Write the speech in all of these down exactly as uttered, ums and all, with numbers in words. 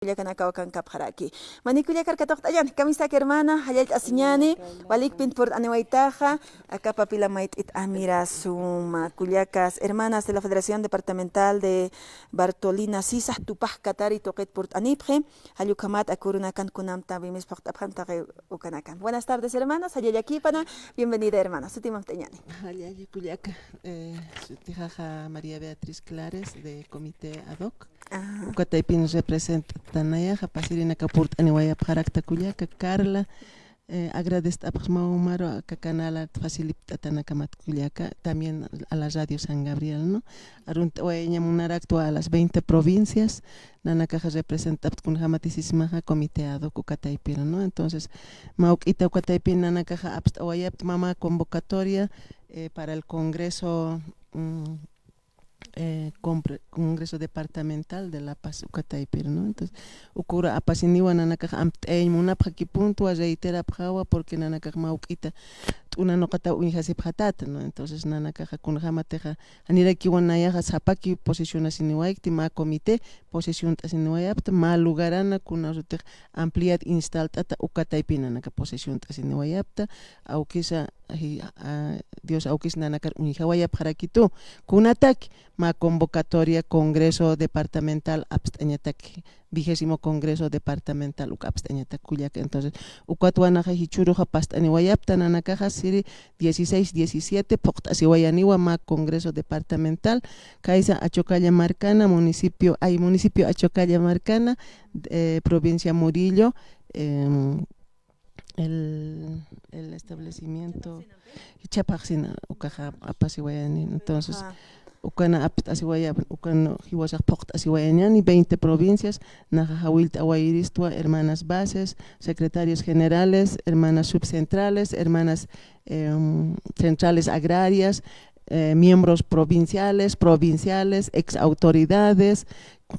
kullakanakaw akankapxaraki. Mani kullakar katuqt'añäni, kamisaki hermana, jallallt'asiñäni, walikpin purt'aniwaytaxa, aka papila mayt'it amira suma, kullakas, hermanas de la Federación Departamental de Bartolina Sisa, tupax katari tuqit purt'anipxi, jall ukhamat aka urunakan kunamta wimis phuqt'apxan taqi ukanakan. Buenas tardes, hermanas, jallallakipana, bienvenida, hermana, sutimamt'añäni. Jallalla kullaka, eh, sutixaxa María Beatriz Clares de Comité Ad Hoc. Ajá. Uka taypin representanayaxa, pasirinaka purt'aniwayapxarakta kullaka, Carla, eh, agradest'apxsmaw umaru aka canal facilipt'atanakamat kullaka, también a la Radio San Gabriel, ¿no? Arunt'awayaña munaraktwa a las veinte provincias, nanakaxa representapxta kunjamatisismaxa comité ad hoc uka taypir, ¿no? Entonces, mawk'ita uka taypin nanakaxa apst'awayapta mä convocatoria, eh, para el Congreso, mm, eh, compre-, Congreso Departamental de La Paz uka taypir, ¿no? Entonces, ukura apasiniwa nanakax amt'ayañ munapxakipuntwa, reiterapxawa, porque nanakax mawk'ita t'una nuqataw uñjasipxatata, ¿no? Entonces, nanakaxa kunjamatixa, janirakiwa nayaxa sapaki posicionasiniwaykti, mä comité posiciont'asiniwayapta, mä lugarana, kuna sutix ampliad instalt'ata uka taypin nanaka posiciont'asiniwayapta, awkisa, ay, a, Dios awkis nanakar uñjawayapxarakitu, kunataki, mä convocatoria Congreso Departamental apst'añataki, vigésimo Congreso Departamental uka apst'añatak kullaka. Entonces, ukatwa naxa jichhüruxa past'aniwayapta nanakaxa siri dieciséis, diecisiete, phuqt'asiwayaniwa mä Congreso Departamental, kaysa Achocalla Marcana, municipio, ay, municipio Achocalla Marcana, eh, provincia Murillo, em, el, el establecimiento, jichhapaxsina, ukaxa apasiwayani. Entonces, ajá, ukana apt'asiwaya, ukan jiwasax phuqt'asiwayañani, veinte provincias, naxa jawillt'awayiristwa, hermanas bases, secretarios generales, hermanas subcentrales, hermanas, em, centrales agrarias, eh, miembros provinciales, provinciales, ex autoridades,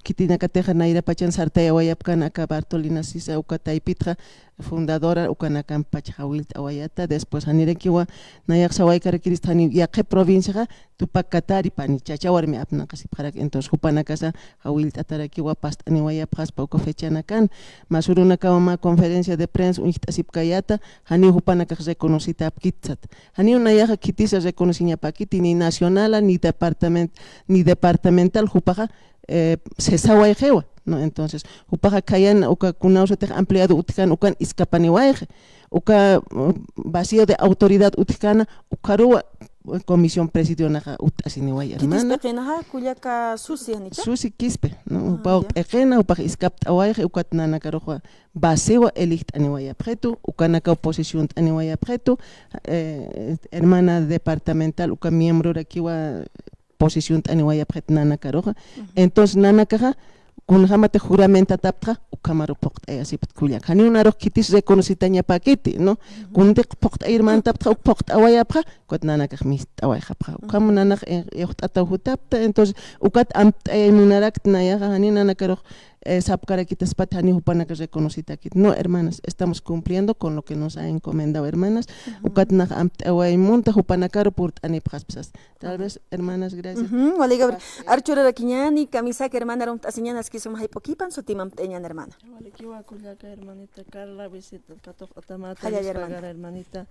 khitinakatixa nayra pachan sartayawayapkana aka Bartolina Sisa uka taypitxa, fundadora, ukanakampach jawillt'awayata, después janirakiwa nayax sawaykarakirista jani yaqhip provinciaxa, Tupac Katari, pani chacha warmi apnaqasipxarak, entonces jupanakasa jawillt'atarakiwa past'aniwayapxaspa uka fechanakan, mä urunakawa mä conferencia de prensa uñjt'asipkayata, janiw jupanakax reconocitapkit sat. Janiw nayaxa khitisa reconociñapäkiti, ni nacionala, ni departament-, ni departamental, jupaxa, eh, sesawayxiwa, ¿no? Entonces, jupaxa khayan uka kunaw sutix ampliado utjkän ukan iskapaniwayxi. Uka, mm, vacío de autoridad utjkäna, ukharuwa, eh, comisión presidionaxa utt'asiniway, hermana. Kitis p'iqinaxa, kullaka Susi, ¿janicha? Susi Quispe, ¿no? Ah, jupaw ya. P'iqina, jupax iskapt'awayxi, ukat nanakaruxwa basiwa eligt'aniwayapxitu, ukanakaw posiciont'aniwayapxitu, eh, hermana departamental, uka miembrorakiwa posiciont'aniwayapxit nanakaruxa. Ujú. Entonces, nanakaxa, kunjamati juramentataptxa, ukhamaru phuqt'ayasipxit kullaka. Janiw narux khitis reconocitañapäkiti, ¿no? Ujú. Kuntiq phuqt'ayir mantaptxa, uk phuqt'awayapxa, ukat nanakax mist'awayxapxa. Ujú. Ukham nanax, eh, ixt'ataw jutapta, entonces, ukat amt'ayay munarakti nayaxa, janiw nanakarux, eh, sapkarakitaspati, janiw jupanaka reconocitakit. No, hermanas, estamos cumpliendo con lo que nos ha encomendado, hermanas. Ujú. Ukat nax amt'away munta, jupanakaru purt'anipxaspa sas. Tal vez, hermanas, gracias. Ujú, walikiwa, archurarakiñäni, kamisaki hermana, arumt'asiñäni, aski sum jayp'ukipan, sutimamt'ayañäni, hermana. Walikiwa kullaka hermanita Carla, visita, katuqt'atamata, jallalla, hermana. Pagara hermanita.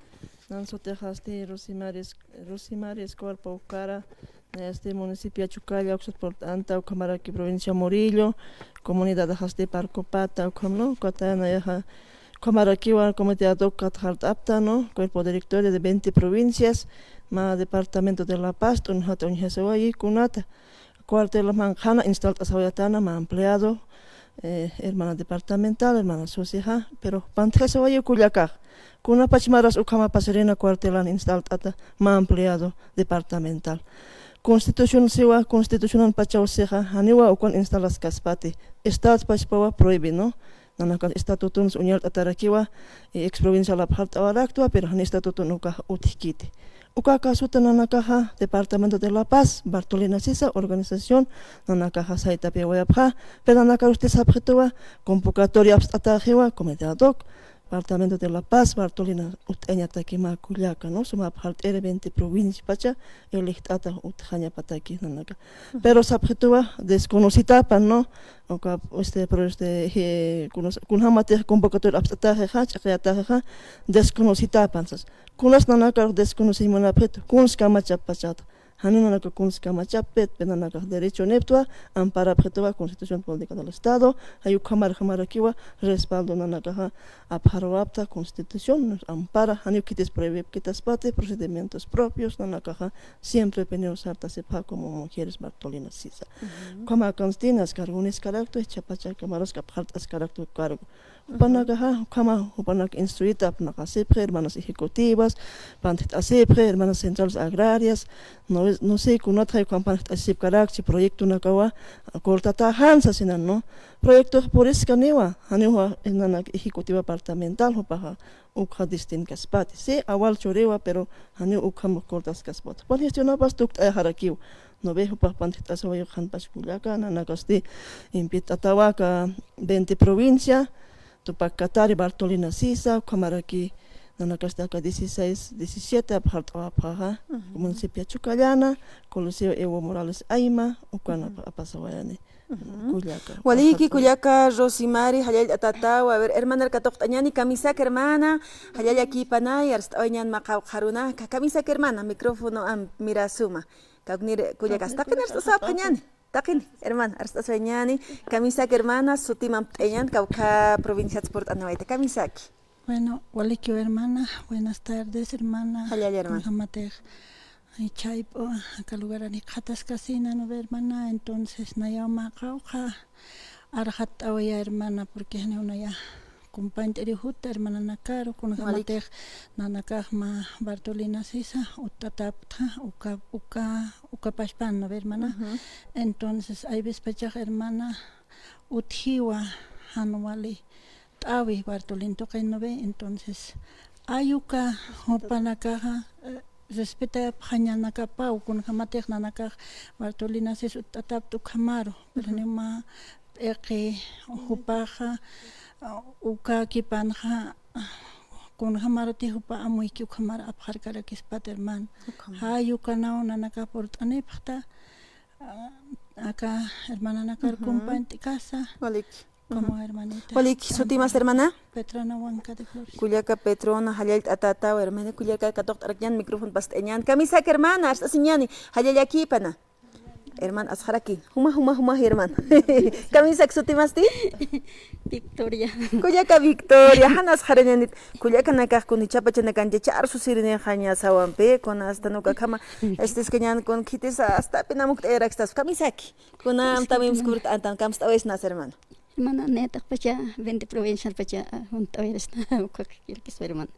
Nan sutixasti Rosimar Es-, Rosimar Escobar Paucara, este municipio Achocalla, uksat purt'anta, ukhamaraki provincia Murillo, comunidadxasti Parcopata, ukham, ¿no? Ukata nayaxa, ukhamarakiwa comité ad hoc katxart'apta, ¿no? Cuerpo directorio de veinte provincias, mä departamento de La Paz, t'unjat uñjasiwayi kunata. Cuartel manq'ana instalt'asawayatana mä ampliado, eh, hermana departamental, hermana Susixa, pero pantjasiwayi kullakax. Kunapach maras ukhama pasirina cuartelan instalt'ata mä ampliado departamental. Constitución siwa, constitucionan pachaw sixa, janiwa ukan instalaskaspati. Estado pachpawa prohíbe, ¿no? Nanaka estatuton uñalt'atarakiwa, eh, ex provincial apxart'awaraktwa, pero jan estatutun ukax utjkiti. Uka kasuta nanakaxa, Departamento de La Paz, Bartolina Sisa, organización, nanakaxa saytapiwayapxa, pero nanakarusti sapxituwa, convocatoria apst'ataxiwa, comité ad hoc, Departamento de La Paz, Bartolina utt'añataki mä kullaka, ¿no? Suma apxart'iri veinte provincia pacha, elegt'ata utjañapataki nanaka. Pero sapxituwa desconocitapan, ¿no? Uka, este, pero este, je-, kunas-, kunjamatix convocatoria apst'ataxixa, ch'aqiyataxixa, desconocitapan sas. Kunas nanaka desconociñ munapxitu, kuns kamachapachata. Janiw nanaka kuns kamachapit, pe nanakax derechoniptwa, amparapxituwa Constitución Política del Estado, jay ukhamarjamarakiwa respaldo nanakaxa apxaruwapta, Constitución nos ampara, janiw khitis prohibipkitaspati, procedimientos propios nanakaxa siempre piniw sartasipxa como mujeres Bartolina Sisa. Ukhamakansti nas cargonis karaktu, jichhapacha cámaras apxart'as karaktu cargo. Jupanakaxa, ukhama, jupanak instruita apnaqasipxi, hermanas ejecutivas, pantjt'asipxi, hermanas centrales agrarias, no, no sé, kunatxa ukham pantjt'asipkarakchi proyectonakawa, cortataxan sasinan, ¿no? Proyectox puriskaniwa, janiwa, nanak ejecutiva departamental, jupaxa, ukxa distinkaspati. Sí, awal churiwa, pero janiw ukham cortaskaspati. Jupan gestionapas tukt'ayaxarakiw. No ve, jupax pantjt'asiwayux janpach kullaka, nanakasti invitatawaka veinte provincia, Tupac Katari, Bartolina Sisa, ukhamaraki nanakasti aka dieciséis, diecisiete apxart'awapxaxa, municipio Chucallana, Coliseo Evo Morales Ayma, ukan ap-, apasawayani. Kullaka. Waliki, kullaka Rosimari, jallallt'atataw, a ver, hermanar katuqt'añani, kamisak hermana, jallallakïpanay, arst'awayañan mä qawqharunaka, kamisak hermana, micrófono am-, mirasuma. Kawknir kullaka, taqin arst'asawapxañani. Taqin, hermana, arst'aswayañani, kamisak hermana, sutim amt'ayañan, kawkha provinciats purt'aniwayta, kamisaki. Bueno, walikiw hermana, buenas tardes, hermana. Jallalla, hermana. Kunjamatix, ay, chayp'u, aka lugaran jikxataskasina, ¿no ve, hermana? Entonces, nayaw mä qawqha arxatt'awaya, hermana, porque janiw naya compañt'iri juta, hermananakaru, kunjamatix nanakax mä Bartolina Sisa utt'atapta, uka, uka, uka pachpan, ¿no ve, hermana? Entonces, hay veces pachax, hermana, utjiwa, jan wali t'awi Bartolin tuqin, ¿no ve? Entonces, ay uka jupanakaxa, eh, respetayapxañanakapaw, kunjamatix nanakax Bartolina Sisa utt'atapta ukhamaru, pero ni mä p'iqi jupaxa, uh, uka kipanxa, kunjamaruti jupa amuyki ukhamar apxarkarakispat, hermano. Jay ukanaw nanaka purt'anipxta, uh, aka hermananakar compañt'kasa. Walik. Como hermanita. Walik, sutimasti, hermana? Petrona Huanca de Flores. Kullaka Petrona, jallallt'atataw, hermana, kullaka katuqt'arakiñan, micrófono past'ayañan. Kamisak, hermana, arst'asiñani, jallallakïpana. Hermana, asxaraki. Juma, juma, juma, hermana. Kamisak, sutimasti? Victoria. Kullaka Victoria, jan asxarañanit. Kullakanakax kun jichhapachanakanchacha arsusirinixaña sawampi, kun asta nukakhama, este, iskañan kun khitis asta pinamukt'ayarakstas. Kamisaki. Kunam también skurt'antan, kamst'awaysnas, hermana. Hermana, ne taqpacha veinte provincial pacha, ah, junt'awayrasna, ukakirkis, hermana.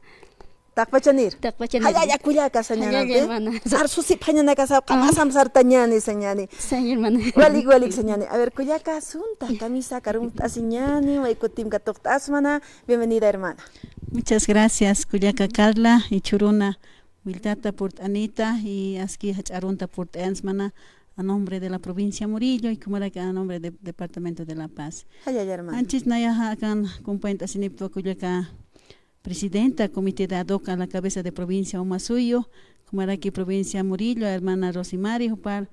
Taqpachanir. Taqpachanir. Jallalla kullaka sañanampi. Jallalla, hermana. Arsusipxañanakasaw, qamasa amsartañani sañani. Sañ, hermana. Walik, walik sañani. A ver, kullaka, sunta, kamisakar umt'asiñani, waykutim katuqt'asmana. Bienvenida, hermana. Muchas gracias, kullaka Carla, jichhüruna, willtata purt'anita, y aski jach'a arunta purt'ayansmana, a nombre de la provincia Murillo, y kumaraki a nombre de departamento de La Paz. Jallalla, hermana. Anchis nayaxa akan compañt'asiniptwa kullaka presidenta, comité de ad hoc a la cabeza de provincia Omasuyos, kumaraki provincia Murillo, hermana Rosimari, jupar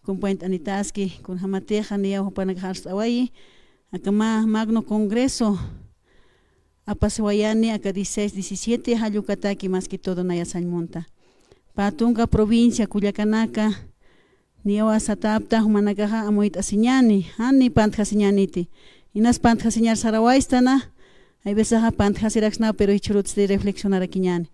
compañt'anitaski, kunjamatixa niyaw jupanakax arst'awayi, aka mä magno congreso apasawayani, aka dieciséis, diecisiete, jall ukataki más que todo naya sañ munta. Pä tunka provincia kullakanaka, niyawa satapta jumanakaxa amuyt'asiñani, jan ni pantjasiñaniti. Inas pantjasiñar sarawaystana, hay vecesaxa pantjasiraksnaw, pero jichhürutsti reflexionarakiñani.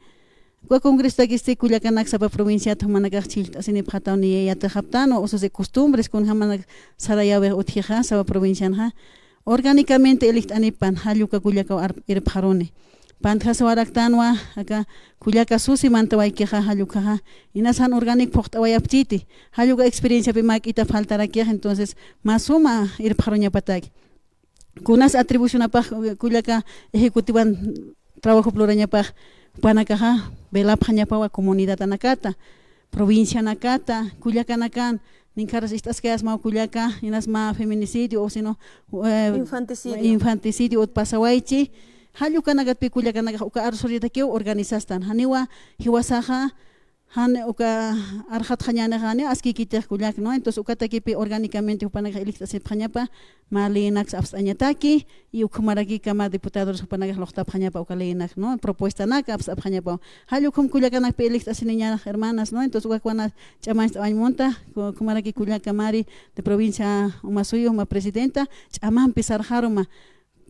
Uka congresotakisti kullakanak sapa provinciat jumanakax chhillt'asinipxataw, niya yatiqaptanwa, usos y costumbres, kunjamanak sarayäwix utjixa, sapa provincianxa. Orgánicamente elegt'anipan, jall uka kullakaw ar-, irpxaruni. Pantjasiwaraktanwa, aka kullaka susi mantawaykixa, jall ukaxa, inas jan orgánico phuqt'awayapchiti, jall uka experienciapi mä k'ita faltarakix, entonces, mä suma irpxaruñapataki. Kunas atribucionapax, eh, kullaka ejecutivan trabajop lurañapax, jupanakaxa velapxañapawa comunidadanakata, provincianakata, kullakanakan, ninkharas ist'askayasmaw kullaka, inas mä feminicidio, o sino, eh, infanticidio. Infanticidio ut pasawaychi, Jall ukanakatpï kullakanakax uka arsuritaki organizastan. Janiwa jiwasaxa, jan uka arxatxañänixa, janiw askïkitix kullak, ¿no? Entonces, ukatakipi orgánicamente jupanakax ilijt'asipxañapa, mä leyenaksa apst'añataki, y ukhamaraki Cámara de Diputados jupanakax luqtapxañapa uka leyenak, ¿no? Propuestanaka apst'apxañapa. Jall ukham kullakanakpï ilijt'asiniñäni hermanas, ¿no? Entonces, ukax kuna ch'amancht'awañ munta, ku-, ukhamaraki kullaka Mari de provincia Umasuyu, mä presidenta, ch'amampi sarxaruma.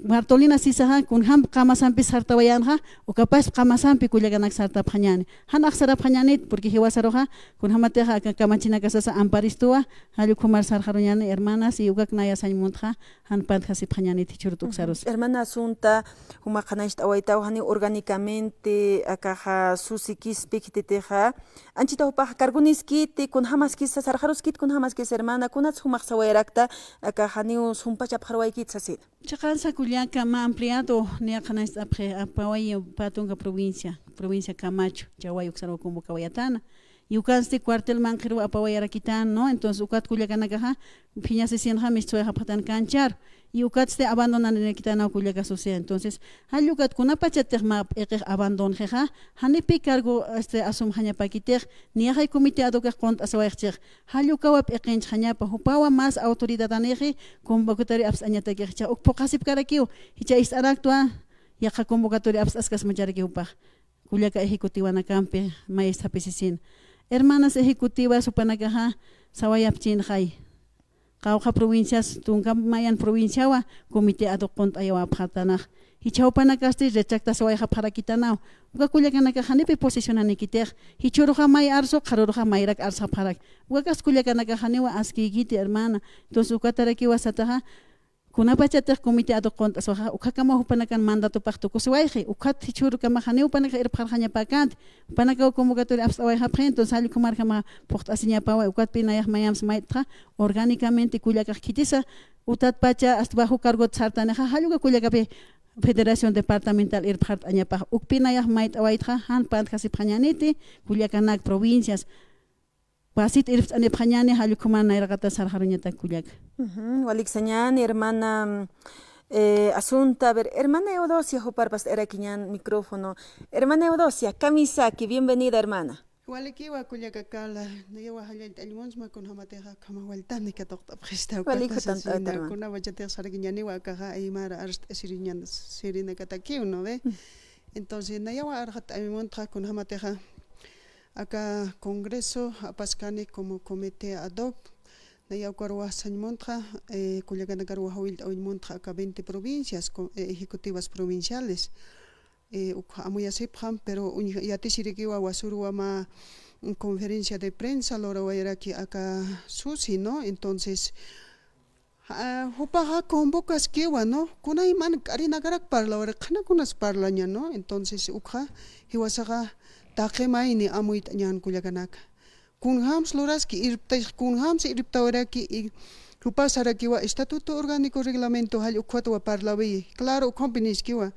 Bartolina Sisaxa, kunjam qamasampi sartawayänxa, ukapas qamasampi kullakanak sartapxañäni. Jan axsarapxañänit, porque jiwasaruxa, kunjamatixa aka kamachinaka sasa amparistuwa, jall ukhamar sarxaruñäni, hermanas, y ukak naya sañ muntxa, jan pantjasipxañänit jichhürut uksarus. Ujú. Hermana Asunta, jumax qhanañcht'awaytaw janiw orgánicamente, akaxa susikispi khititixa, anchhita jupax cargoniskiti, kunjamaskisa, sarxaruskiti, kunjamaskisa, hermana, kunats jumax sawayarakta, akaxa janiw sumpachapxaruwaykit sasina. Chiqansa kullaka mä ampliado, niya qhanañcht'apxi, apaway pä tunka provincia, provincia Camacho, Chaway uksarwa convocawayatana. Y ukansti cuartel Manqhirwa apawayarakitana, ¿no? Entonces, ukat kullakanakaxa, phiñasisinxa, mistsuwayxapxtan kanchar. Y ukatsti abandonanirakitänaw kullaka susi. Entonces, jall ukat kunapachatix mä p'iqix abandonxixa, janipï cargo, este, asumxañapakitix, niyaxay comité ad hoc qunt'asiwayxchix. Jall ukawa p'iqinchxañapa, jupawa más autoridadanixi convocatoria apst'añatakix, jichha uk phuqhasipkarakiw, jichha ist'araktwa, yaqha convocatoria apst'askasmacharakiw jupax. Kullaka ejecutivanakampi, maestra Pisisina. Hermanas ejecutivas jupanakaxa, sawayapchinxay. Qawqha provincias, tunka mayan provinciawa, comité ad hoc qunt'ayawapxatanax. Jichha jupanakasti retractasiwayxapxarakitanaw. Uka kullakanakax janipï posicionanikitix. Jichhüruxa may arsu, qharüruxa mayrak arsxapxarak. Ukakas kullakanakax janiwa askïkiti, hermana. Entonces, ukatarakiwa sataxa, kunapachatix comité ad hoc qunt'asiwaxa, ukhakamwa jupanakan mandatopax tukusiwayxi. Ukat jichhürukamax janiw jupanakax irpxarxañapäkänti. Jupanakaw convocatoria apst'awayxapxi, entonces, jall ukhamarjamax phuqt'asiñapawa, ukatpï nayax mayamsa mayt'txa, orgánicamente kullakax khitisa, utatpacha, hasta bajo cargot sartanixa, jall uka kullakapï Federación Departamental irpxart'añapax, ukpï nayax mayt'awaytxa, jan pantjasipxañäniti, kullakanak provincias. Wasit irpt'anipxañäni, jall ukhama nayraqata sarxaruñatak kullaka. Ujú, walik sañäni, hermana, eh, Asunta. A ver, hermana Eudocia, jupar past'arakiñän micrófono. Hermana Eudocia, kamisaki, bienvenida, hermana. Walikiwa kullaka Carla, nayawa jallallt'añ munsma kunjamatixa ukhama waltani katuqt'apxista, walik ukat jutant'awayta, sasina, hermana. Kunapachatix sarakiñäniwa akaxa aymar arst'asiriñan sirinakatakiw, ¿no ve? Mm. Entonces, nayawa arxat'añ muntxa kunjamatixa aka congreso apaskani como comité ad hoc, nayaw ukaruwa sañ muntxa, eh, kullakanakaruwa jawillt'awañ muntxa aka veinte provincias, co-, eh, ejecutivas provinciales. Eh, ukxa amuyasipxam, pero uñ-, yatisirikiwa wasüruwa mä, mm, conferencia de prensa lurawayaraki aka susi, ¿no? Entonces, ah, jupaxa convocaskiwa, ¿no? Kunayman k'arinakarak parlawayaraki, qhanakunas parlaña, ¿no? Entonces, ukxa jiwasaxa taqi mayni amuyt'añän kullakanaka. Kunjams luraski, irptay, kunjams irptawayaraki, y jupax sarakiwa estatuto orgánico reglamento, jall ukhatwa parlawi. Claro, ukhampi niskiwa.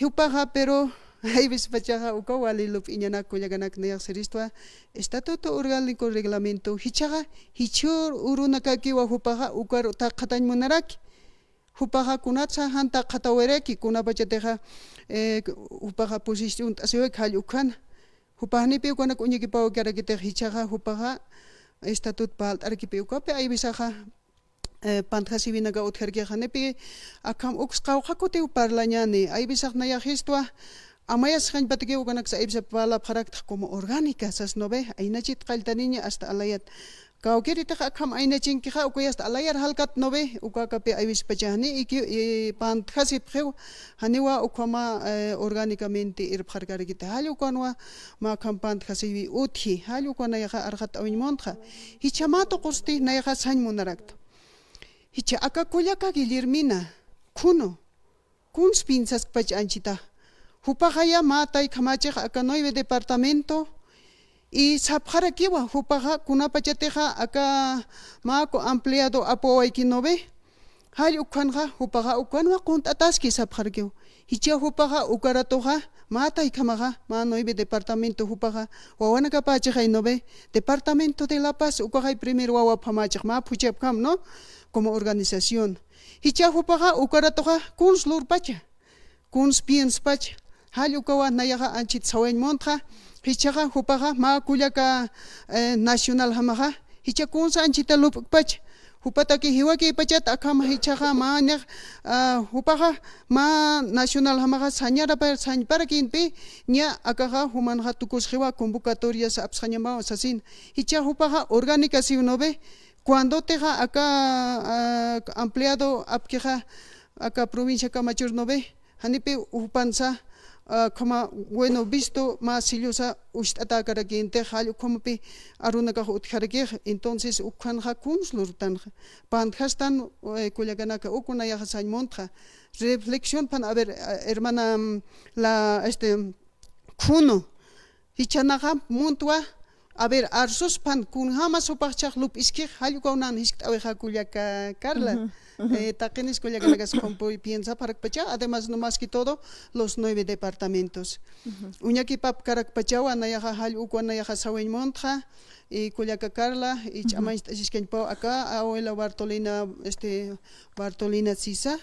Jupaxa, pero, hay veces pachaxa, uka wali lup'iñanak kullakanak nayax siristwa, estatuto orgánico reglamento, jichhaxa, jichhür urunakakiwa jupaxa, ukaru taqxatañ munaraki. Jupaxa kunatsa jan taqxatawayaraki, kunapachatixa, eh, jupaxa posición t'asiwayki jall ukhana. Jupax janipï ukanak uñakipawaykarakitix jichhaxa, jupaxa estatut parlt'arakipï ukapi, hay veces axa, eh, pantjasiwinaka utjarkixa, janipï akham uks qawqha kutiw parlañäni, hay veces nayaxistwa, amayas jañpatakiw ukanaksa hay veces parlapxaraktxa como orgánica, sas, ¿no ve? Aynachit qalltaniña hasta alayat. Kawkïritix akham aynachinkixa, ukayasta alayar jalkat, ¿no ve? Ukakapi hay veces pacha jani iki, eh, pantjasipxiw, janiwa ukhama, eh, orgánicamente irpxarkarakiti. Jall ukanwa mä akham pantjasiwi utji, jall ukan nayaxa arxat'awañ muntxa. Jichha mä tuqusti nayaxa sañ munarakta. Jichha aka kullaka Guillermina, khunu, kuns piensaskpach anchita. Jupaxaya mä taykhamachixa aka nueve departamento, y sapxarakiwa jupaxa kunapachatixa aka mä ku ampliado apuwayki, ¿no ve? Jall ukhanxa jupaxa ukanwa qunt'ataski sapxarakiwa. Jichha jupaxa ukaratuxa mä taykhamaxa, mä nueve departamento jupaxa wawanakapachixay, ¿no ve? Departamento de La Paz ukaxay primer wawapxamachix, mä phuchhapkham, ¿no? Como organización. Jichha jupaxa ukaratuxa kuns lurpacha. Kuns pienspacha, jall ukawa nayaxa anchit sawañ muntxa, jichhaxa jupaxa mä kullaka, eh, nacionaljamaxa, jichha kuns anchita lup'kpacha, jupataki jiwakïpachat akham jichhaxa mä nix, ah, jupaxa mä nacionaljamaxa sañarapa, sañparakïnpi, ña akaxa jumanxa tukusxiwa convocatorias apsxañamaw sasin, jichha jupaxa orgánica siw ¿no ve? Cuando tixa aka, ah, ampliado apkixa aka provincia Kamachur ¿no ve? Janipï jupansa, ah, ukhama bueno visto mä sellosa ucht'atäkarakïntix, jall ukhamapi arunakax utjarakix, entonces ukhanxa kuns lurtanxa. Pantjastan, eh, kullakanaka, uka nayaxa sañ muntxa. Reflexión pan, a ver, eh, hermana, mm, la, este, Juno, jichhanaxa muntwa, a ver, arsuspan, kunjamas jupax chhax lup'iskix, jall ukaw nan jiskt'äwixa kullaka Carla. Ujú, ujú. Eh, taqinis kullakanakas qumpuy piensapxarakpacha, además, no más que todo, los nueve departamentos. Ujú. Uñakipapkarakpachawa, nayaxa jall ukwa nayaxa sawañ muntxa, y kullaka Carla, y ch'amañcht'asiskañpaw aka, abuela Bartolina, este, Bartolina Sisa,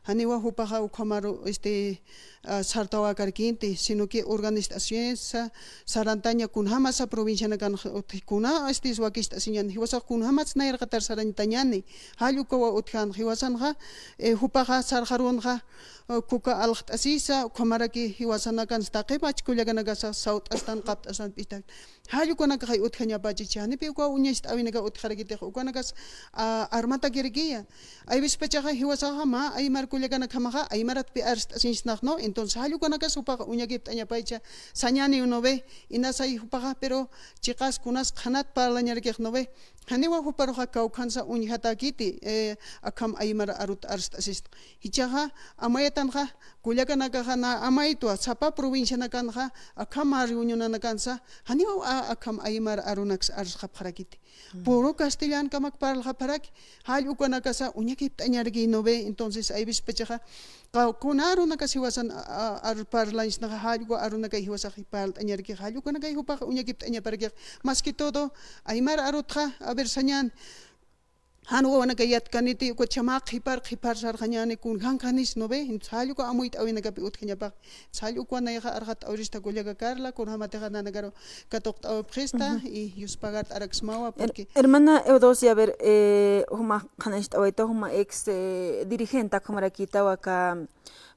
janiwa jupaxa ukhamaru, este, ah, sartawäkarkïnti, sino que organizacionsa sarantaña kunjamasa provincianakan, ut-, kuna, este, wakicht'asiñan, jiwasax kunjamas nayarqatar sarantañani, jall ukawa utjan, jiwasanxa, eh, jupaxa sarxarunxa, eh, kuka alxt'asisa, ukhamaraki jiwasanakan taqi machkullakanakasa sawt'astan, qapt'astan p'itak. Jall ukanakaxay utjañapachicha, janipï uka uñacht'äwinaka utjarakitix, ukanakas, ah, armatakirakiya. Hay vecespachaxa jiwasaxa mä aymar kullakanakjamaxa aymaratpï arst'asiñsnax, ¿no? Entonces, jall ukanakas jupaxa uñakipt'añapaycha, sañäniw ¿no ve? Inasay jupaxa, pero chiqas kunas qhanat parlañarakix ¿no ve? Janiwa juparuxa kawkhansa uñjatäkiti, eh, akham aymar arut arst'asisna. Jichhaxa, amayatanxa, kullakanakaxa na amaytwa, sapa provincianakanxa, akham reunionanakansa, janiw a-, akham aymar arunaks arsxapxarakiti. Puro castellankamak parlxapxaraki, jall ukanakasa uñakipt'añaraki ¿no ve? Entonces, hay vecespachaxa, qa-, kuna arunakas jiwasan, a-, a-, ar-, parlañsnaxa, jall uka arunakay jiwasax parlt'añaraki, jall ukanakay jupax uñakipt'añaparakix, más que todo, aymar arutxa, a ver, sañän, jan wawanaka yatkaniti, uka chhamaq qhipar, qhipar sarxañäni, kunjankjanis, ¿no ve? Entonces, jall uka amuyt'äwinakapi utjañapax. Entonces, jall uka nayaxa arxatt'awirista kullaka Carla, kunjamatixa nanakaru katuqt'awipxista, y yuspagart'araksmawa, porque... Hermana Eudocia, a ver, eh, juma qhanañcht'awayta, juma ex, eh, dirigente, akhumarakïtawa aka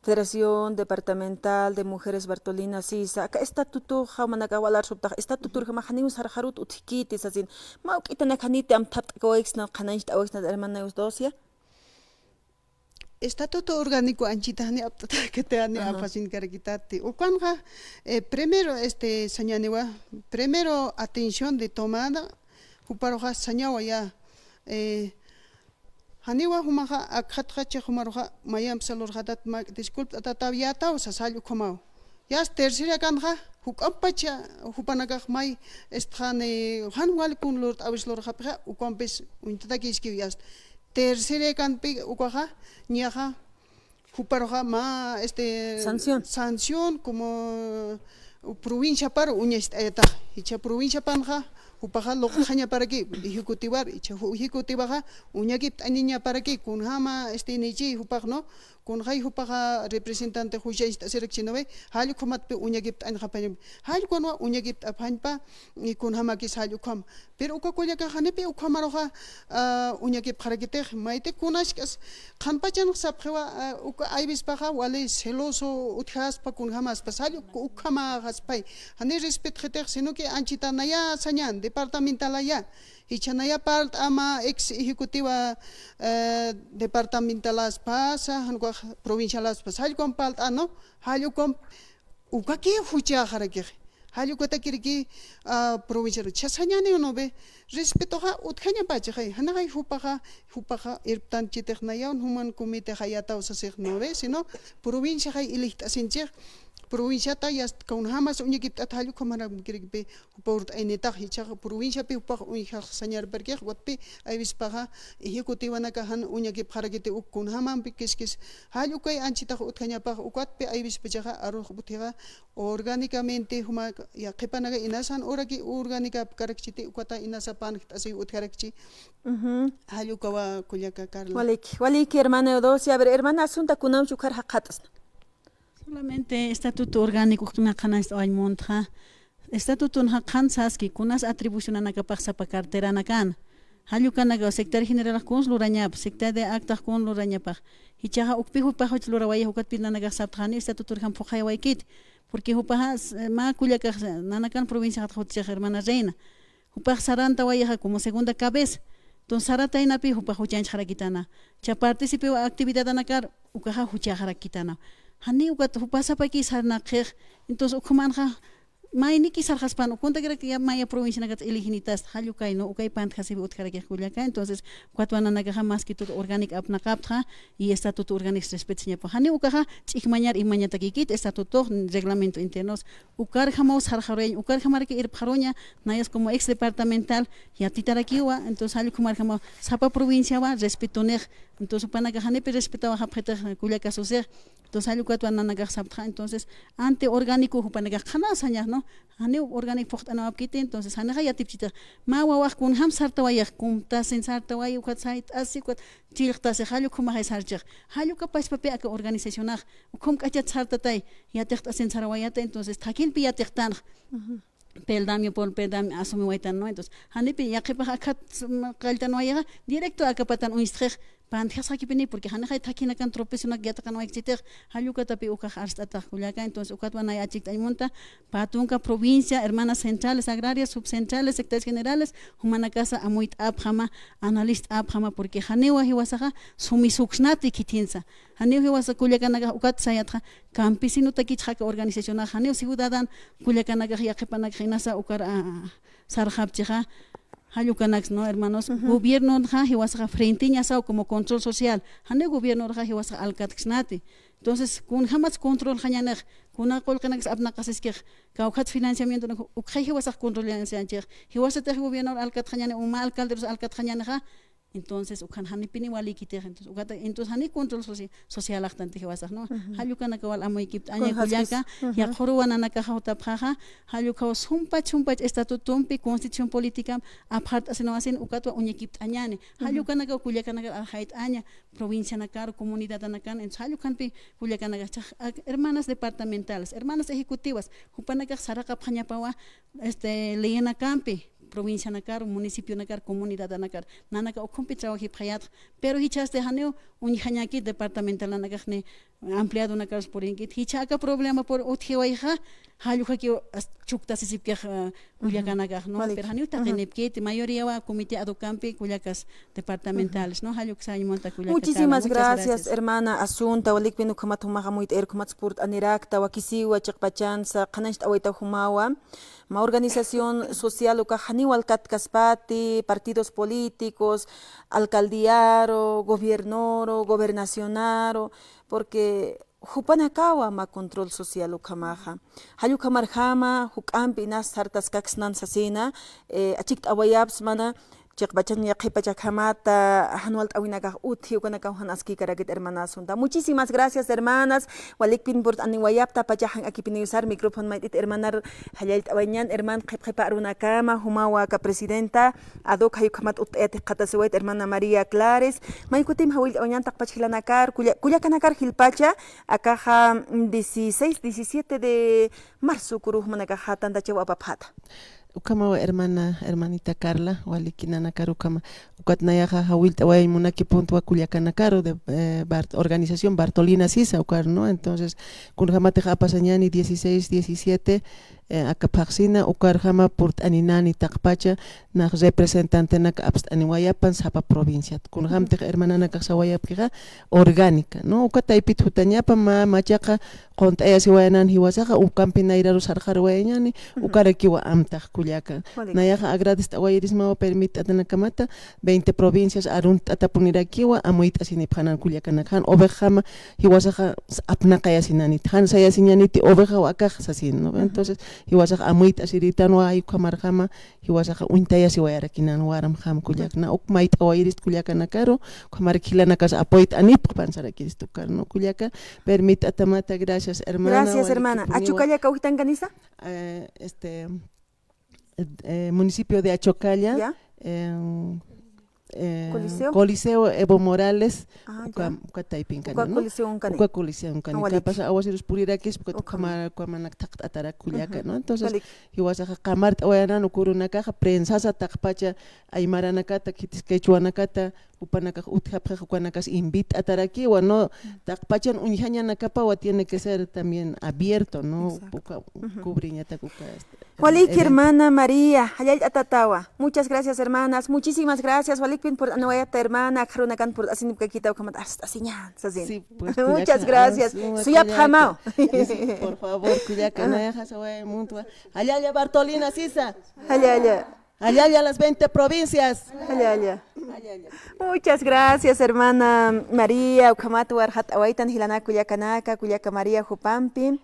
Federación Departamental de Mujeres Bartolina Sisa, aka estatuto, jumanakax walar suptax, estatuto urjama janiw sarxarut utjkiti sasin, mä juk'itanak janiti amthapt'kawaykisna, qhanañcht'awaykisna, hermana Eudocia. Estatuto orgánico anchita jani apt'atäkiti, jani apasinkarakitati. Ukanxa, eh, primero, este, sañäniwa, primero atención de tomada, juparuxa sañawa ya, eh, janiwa jumaxa akxatxa, chi jumaruxa mayamp salurxatat, mä disculpt'atataw yätaw sasa, jall ukhamaw. Yasta tercerakanxa, juk'ampacha jupanakax may, este, jan, eh, jan wal kun lurt'awis lurxapxixa, ukampis uñtatakïskiw yasta. Tercerakanpi ukaxa, niyaxa, juparuxa mä, este, sanción, sanción como provinciapar uñacht'ayatax. Jichha provinciapanxa, jupaxa luqtxañaparaki ejecutivar, jichha ju-, ejecutivaxa uñakipt'añañaparaki, kunjama, este, nichi jupax, ¿no? Kunjay jupaxa representante juchañcht'asirakchi, ¿no ve? Jall ukhamatpi uñakipt'añxapañam. Jall ukanwa uñakipt'apxañpa, y kunjamakis jall ukham. Pero uka kullaka janipï ukhamaruxa, ah, uñakipxarakitix, mayt'i kunask'as, qhanpachanx sapxiwa, ah, uka hay vecespaxa wali celoso utjaspa, kunjamaspa, jall uk-, ukhamaxaspay. Jani respetxitix, sino que anchita naya sañän, departamentalaya. Jichha naya parlt'ama ex ejecutiva, eh, departamentalaspasa, jan ukax provincialaspasa, jall ukan parlt'an, ¿no? Jall ukan ukaki juchäxarakix. Jall ukatakiraki, ah, provinciaru. Jichha sañäniw, ¿no ve? Respetoxa utjañapachixay. Janaxay jupaxa, jupaxa irptanchitix nayaw juman comitexa yätaw sasix, ¿no ve? Sino provinciaxay ilijt'asinchix. Provinciata yasta kunjamas uñakipt'at, jall ukhamarakiraki jupa urt'aynitax, jichhax provinciapi jupax uñjax sañarparkix, ukatpi hay vecespaxa ejecutivanaka jan uñakipxarakiti uk kunjamampi kiskis, jall ukay anchitax utjañapax, ukatpi hay vecespachaxa arux utjixa orgánicamente juma ya qhipanaka inasan uraki orgánicapkarakchiti, ukata inasa panjt'asiw utjarakchi. Jall ukawa kullaka Carla. Waliki, waliki, hermana Eudocia. A ver, hermana Asunta, kunamchi ukhar jaqhat'asna. Solamente estatuto orgánico q'anañcht'awañ muntxa. Estatutonxa qhan saski, kunas atribucionanakapax sapa carteranakan. Jall ukanaka secretario generalax kuns lurañapa, secretario de actax kun lurañapax. Jichhaxa ukpi jupax juch lurawayix, ukatpï nanakax sapxta janiw estatutorjam phuqhayawaykiti. Porque jupaxa, s-, mä kullakax, nanakan provinciaxatxa jutchix hermana Reina. Jupax sarantawayixa como segunda cabeza. Entonces, sarataynapï jupax juchañchxarakitana. Cha participiw actividadanakar, ukaxa juchaxarakitana. Janiw ukat jupa sapaki sarnaqix. Entonces, ukhamanxa, mayniki sarxaspan, ukuntakirak ya maya provincianakat eleginitas, jall ukay, ¿no? Ukay pantjasipi utjarakix kullaka. Entonces, ukatwa nanakaxa más que todo orgánico apnaqaptxa, y estatuto orgánico respetasiñapa. Janiw ukaxa, ch'ijmañar imañatakikit, estatutox, reglamento internos, ukarjamaw sarxaruyañ, ukarjamaraki irpxaruña, nayas como ex departamental, yatitarakiwa, entonces jall ukhamarjamaw sapa provinciawa respetonix, entonces jupanakax janipï respetawaxapxitix kullaka susix, entonces jall ukatwa nanakax sapxta, entonces ante orgánico jupanakax qhanasañax, ¿no? Janiw orgánico phuqt'anawapkiti, entonces janixa yatipchitix, mä wawax kunjam sartawayix, kumtasin sartawayi, ukat sayt'asi, ukat chillqtasi, jall ukhumaxay sarchix, jall uka pachpapï aka organizacionax, ukhum k'achat sartatay, yatiqt'asin sarawayata, entonces, thakhinpï yatiqtanx. Peldaño por peldaño asumiwaytan, ¿no? Entonces, janipï yaqhipax akhat, mm, qalltanwayixa, directo aka patan uñstxix, pantjasxakipini, porque janixay thakhinakan tropezonak yatiqanwaykchitix, jall ukatapï ukax arst'atax kullaka, entonces, ukatwa nay achikt'añ munta, pä tunka provincia, hermanas centrales agrarias, subcentrales, secretarios generales, jumanakasa amuyt'apxama, analist'apxama, porque janiwa jiwasaxa sumi suksnati khithinsa. Janiw jiwasa kullakanakax ukat sayatxa, campesinotakitxa aka organizacionax, janiw ciudadan kullakanakax yaqhipanakax inasa ukar, ah, sarxapchixa, jall ukanaks, ¿no, hermanos? Gobiernonxa jiwasaxa frentiñasaw como control social, janiw gobiernonxa jiwasaxa alcatksnati. Entonces, kunjamatsa controlxañanix, kuna qullqinaksa apnaqasiskix, kawkhat financiamientonak, ukxay jiwasax controlxañanix, jiwasatix gobierno alcatxañani, uma alcalderus alcatxañanixa, entonces, ukhan janipini walikitix, entonces, ukata, entonces, jani control soci-, socialaxtanti jiwasax, ¿no? Jall ukanaka wal amuykipt'aña kullaka, yaqhuruwa nanakaxa jutapxaxa, jall ukhaw sumpach, sumpach estatutompi, constitución política, apxart'asinawasin, ukatwa uñakipt'añani. Jall ukanaka kullakanaka arxayt'aña, provincianakar, comunidadanakan, entonces, jall ukhanpï kullakanakax, ak-, hermanas departamentales, hermanas ejecutivas, jupanakax saraqapxañapawa, este, leyanakampi, provincianakar, municipionakar, comunidadanakar, nanaka ukhumpi trabajipxayatxa, pero jichhasti janiw uñjañakit departamentalnakax ni ampliadonakar purinkit, jichha aka problema pur utjiwayxa, jall ukakiw as-, chuktasisipkix, ah, kullakanakax, ¿no? Pero janiw taqinipkiti, mayoría wa comité ad hocampi kullakas departamentales, ¿no? Jall uksañ munta kullaka. Muchísimas gracias, hermana Asunta. Walikiw ukhamat jumax amuyt'ayir, ukhamat purt'anirakta, wakisiwa chiqpachansa, qhanañcht'awayta jumawa. Mä organización social ukax janiw alkatkaspati, partidos políticos, alcaldiaru, gobiernoru, gobernacionaru, porque jupanakawa mä control social ukhamaxa. Jall ukhamarjama, juk'ampi inas sartaskaksnan sasina, eh, achikt'awayapxsma, chiqpachan yaqhipachakjamata, jan walt'awinakax utji, ukanakaw jan askïkarakit hermana Asunta. Muchísimas gracias, hermanas. Walikpin purt'aniwayapta, pacha jan akipiniw sar, micrófono mayt'it hermanar jallallt'awayañan, herman qhipqhipa arunakama, jumawa aka presidenta, ad hoc jay ukhamat utt'ayat jikxatasiwayt hermana María Clares, may kutim jawillt'awayañan taqpach jilanakar, kulla-, kullakanakar jilpacha, akaxa, mm, dieciséis, diecisiete de marzo, ukaru jumanakaxa tantachaw apapxäta. Ukhamawa hermana, hermanita Carla, waliki nanakar ukhama, ukat nayaxa jawillt'awayañ munakipuntawa kullakanakaru de, eh, Bart-, organización Bartolina Sisa, ukar, ¿no? Entonces, kunjamatix apasañani dieciséis, diecisiete, eh, aka phaxsina, ukarjama purt'aninani taqpacha, nax representantenak apst'aniwayapan sapa provinciat. Kunjamtix hermananakax sawayapkixa orgánica, ¿no? Uka taypit jutañapa mä, machaqa qunt'ayasiwayanan jiwasaxa, ukampi nayraru sarxarwayañani, ukarakiwa amtax kullaka. Nayaxa agradest'awayirismawa permitt'atanakamata, veinte provincias arunt'atapunirakiwa, amuyt'asinipxanan kullakanaka. Jan ovejama jiwasaxa apnaqayasinaniti, jan sayasiñaniti ovejaw akax sasin, ¿no? Entonces, jiwasaxa amuyt'asiritanwa, ukhamarjama, jiwasaxa uñtayasiwayarakinan warmjam kullakna, uk mayt'awayirist kullakanakaru, ukhamar jilanakas apoyt'anipxpan sarakirist ukar, ¿no? Kullaka, permitt'atamata, gracias, hermana. Gracias, hermana. Achukalla kawktankanisa? Eh, este, eh, municipio de Achocalla, eh, eh, Coliseo. Coliseo Evo Morales, ah, uka, ya, uka taypin kani, uka, ¿no? Coliseo unkani. Uka Coliseo unkani. Ah, walik. Kapas awasirus purirakis, uka, ukhama, ukhamanak thaqt'atarak kullaka, ¿no? Entonces, walik, jiwasaxa qamart'awayanan uka urunakaxa, prensasa taqpacha aymaranakata, khitis quechuanakata, jupanakax utjapxix, ukanakas invit'atarakiwa, ¿no? Taqpachan uñjañanakapawa tiene que ser también abierto, ¿no? Exacto. Uka, ujú, cubriñatak uka, este, walik, evento. Hermana María, jallallt'atatawa. Muchas gracias, hermanas. Muchísimas gracias. Walikpin purt'aniwayata, hermana. Akxarunakan purt'asinipkakita, ukhamat arst'asiñan, sasin. Sí, pues, muchas gracias. Suyapxamaw. Sí, por favor, kullaka, ajá, nayaxa saway muntwa. Jallalla Bartolina sisa. Jallalla. Jallalla las veinte provincias. Jallalla. Jallalla. Muchas gracias, hermana María. Ukhamat warxat'awaytan jilanaka kullakanaka, kullaka María jupampi.